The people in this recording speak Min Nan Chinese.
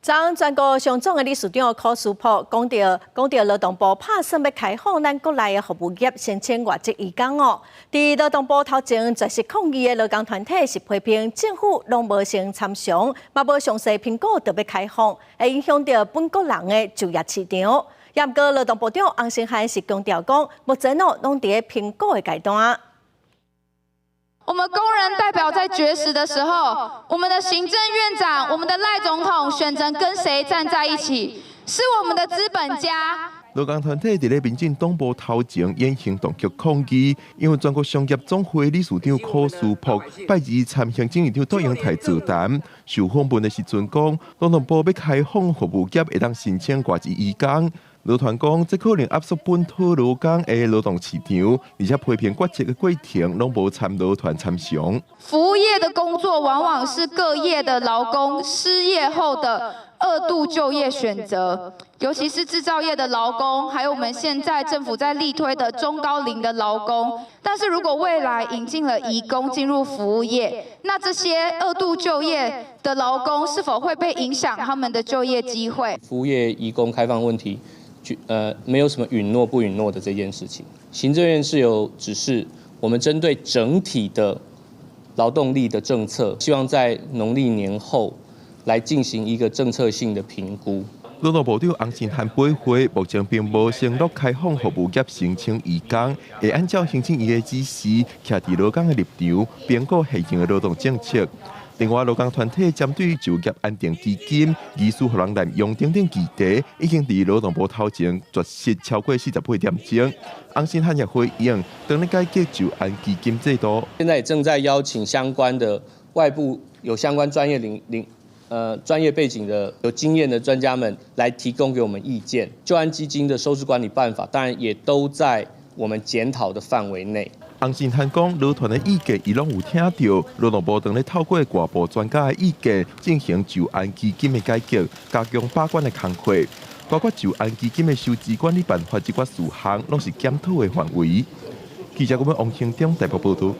昨全國商總的理事長柯書博講著勞動部拍算欲開放咱國內的服務業申請外籍移工哦。佇勞動部頭前絕食抗議的勞工團體是批評政府攏無先參詳，嘛無詳細評估就欲開放，會影響著本國人的就業市場。也毋過勞動部長洪申翰是強調講，目前哦攏佇咧評估的階段。我們工人代表在絕食的時候，我們的行政院長、我們的賴總統選擇跟誰站在一起？是我們的資本家。勞工團體佇咧民進黨部頭前演行動作抗議，因為全國商業總會理事長柯書博拜二參行政院長卓榮泰座談，受訪問的時陣講，勞動部欲開放服務業會當申請外籍移工。勞團講，這可能壓縮本土勞工的勞動市場，而且批評決策的過程攏無參勞團參詳。服務業的工作往往是各業的勞工失業後的二度就業選擇，尤其是製造業的勞工，還有我們現在政府在力推的中高齡的勞工。但是如果未來引進了移工進入服務業，那這些二度就業的勞工是否會被影響他們的就業機會？服務業移工開放問題，沒有什麼允諾不允諾的這件事情。行政院是有指示，我們針對整體的勞動力的政策，希望在農曆年後來進行一個政策性的評估。勞動部長洪申翰回應，目前並無承諾開放服務業申請移工，會按照行政院的指示，徛佇勞工的立場，評估現行的勞動政策。另外，勞工團體針對就業安定基金、疑似予人濫用等等議題，已經佇勞動部頭前絕食超過48點鐘。洪申翰也回應，當咧改革就安基金制度。現在也正在邀請相關的外部有相關專業領領呃專業背景的有經驗的專家們來提供給我們意見。就安基金的收支管理辦法，當然也都在我們檢討的範圍內。洪申翰講，勞團的意見伊攏有聽著，勞動部當咧透過外部專家的意見，進行就安基金的改革，加強把關的工課，包括就安基金的收支管理辦法這寡事項，攏是檢討的範圍。記者郭文王興中台北報道。